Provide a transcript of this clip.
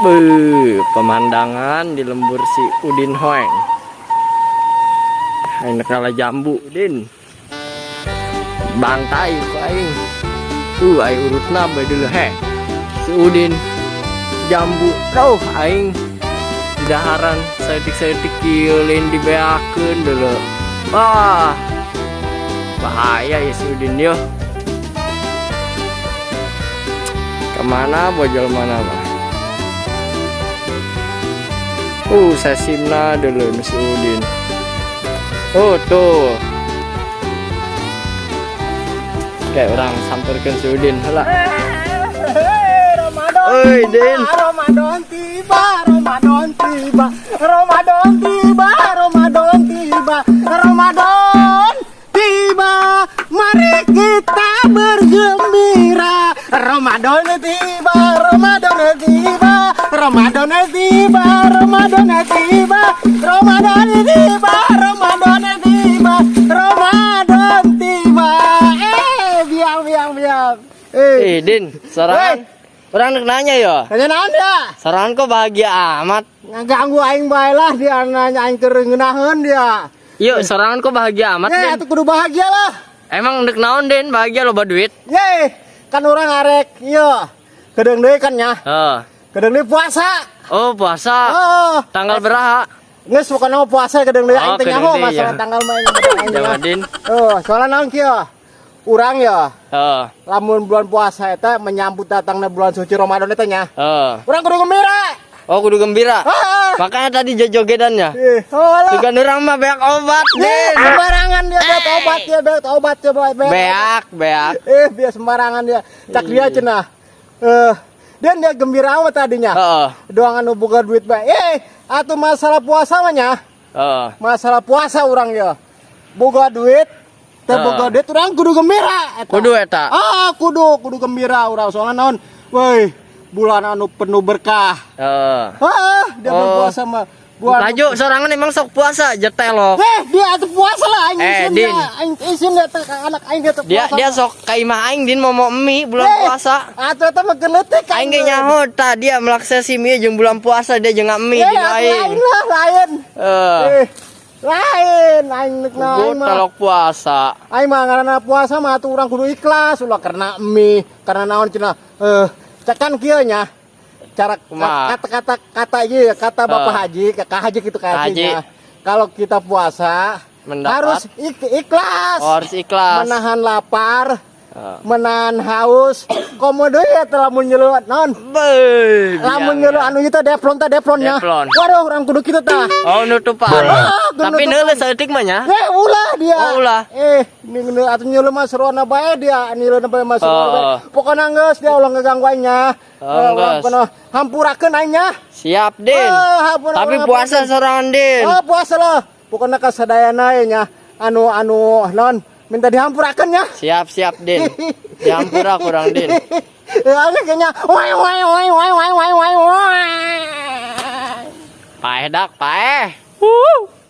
Beuh, pemandangan di lembur si Udin Hoeng. Aing ngala jambu, Udin. Bantai ku aing. Aing urutna bae dulu he. Si Udin jambu roh aing di daharan saeutik-saeutik kieu lain dibeakeun dulu. Wah. Bahaya ya si Udin yo. Kemana bojol mana mah? Sesimna dulu si Udin. Oh, tuh. Kayak orang samperkeun si Udin heula. Ramadan Oi, Din. Ramadan tiba, Ramadan tiba, Ramadan tiba, Ramadan tiba, Ramadan tiba. Mari kita bergembira. Ramadan tiba, Ramadan tiba, Ramadan tiba, Ramadan tiba, Ramadan tiba, Ramadan tiba, Ramadan tiba. Eh, biang biang biang. Eh, Eh, Din, sorangan. Orang nek nanya ya. Nanya naon dia? Sorangan kok bahagia amat. Ngaganggu aing bae lah, dia nanya aing keur ngeunaheun dia. Yuk, sorangan kok bahagia amat, Ye, Din? Atuh kudu bahagia lah. Emang nek naon, Din? Bahagia loba duit? Ye, kan urang arek ieu. Kedeung deui kan nya. Heeh. Kedeung deui puasa. Oh, puasa. Oh, Tanggal berapa? Geus pokona mah puasa kedeung deui, aing Oh, teh nyaho kedeung deui, masalah ya. Tanggal mah aing Jawa, ya. Din. Oh, soalna naon kieu? Urang ya, Heeh. lamun bulan puasa eta menyambut datangnya bulan suci Ramadan eta nya. Heeh. Urang kudu gembira. Oh, kudu gembira. Ah. Makanya tadi jojogedannya. Eh, oh lah. Sugan urang mah beak obat, Ye, Din. Sembarangan dia beak obat, dia beak obat, dia beak. Beak, beak. Eh, dia sembarangan dia. Cak dia cenah. Eh, dan dia gembira amat tadinya. Heeh. Doang anu boga duit bae. Eh, atuh masalah puasa mah nya. Heeh. Masalah puasa urang ya. Boga duit, teu boga duit urang kudu gembira eta. Kudu eta. Ah, kudu, kudu gembira urang soalnya naon? Woi, bulan anu penuh berkah. Heeh. Ah, dia Oh. puasa mah. Bulan Laju sorangan emang sok puasa jetelok. Eh, dia atuh puasa lah aing Eh, isin Din. dia, aing isin dia teh ka anak aing dia teh Dia puasa. Dia sok ka imah aing, Din, momo mie bulan Eh, puasa. Atuh eta mah geletik. Aing ge nyaho tah dia melaksesi mie jeung bulan puasa dia jeung mie Eh, di atuh aing. lain lah, lain. Eh, Eh, lain aing nek na gua aing mah. telok puasa. Aing mah ngaranna puasa mah atuh urang kudu ikhlas ulah karena mie, karena naon cenah. Eh, cekan kieu nya. Cara Kumaha? Kata-kata kata ieu kata Bapak Eh. Haji, Kak Haji gitu Kak Haji. kajinya. Kalau kita puasa Mendapat. Harus ikhlas. Oh, harus ikhlas. Menahan lapar, Eh. menahan haus. Komo deui eta lamun nyeuleuh naon? Beuh, Lamun biang nyeuleuh ya. anu ieu teh depron teh depronnya. Depron. Waduh, urang kudu kitu tah. Oh, nutupan. Ah, kudu Tapi nutupan. neuleuh saeutik mah nya. Eh, ulah dia. Oh, ulah. Eh, ini atuh nyeuleuh mah seruana bae dia, nyeuleuh bae mah seruana Oh, bae. oh. Pokona geus dia ulah ngeganggu aing nya. Oh, Eh, ulah geus. pokona hampurakeun aing nya. Siap, Din. Eh, hampura- Tapi hampura- puasa sorangan, Din. Oh, puasa lah. Pokona kasadayana ye nya. Anu anu non minta dihampurakeun nya. Siap, siap, Din. Dihampura kurang, Din. Ya, kayaknya wai wai wai wai wai wai wai wai. Paeh dak, paeh. Wuh.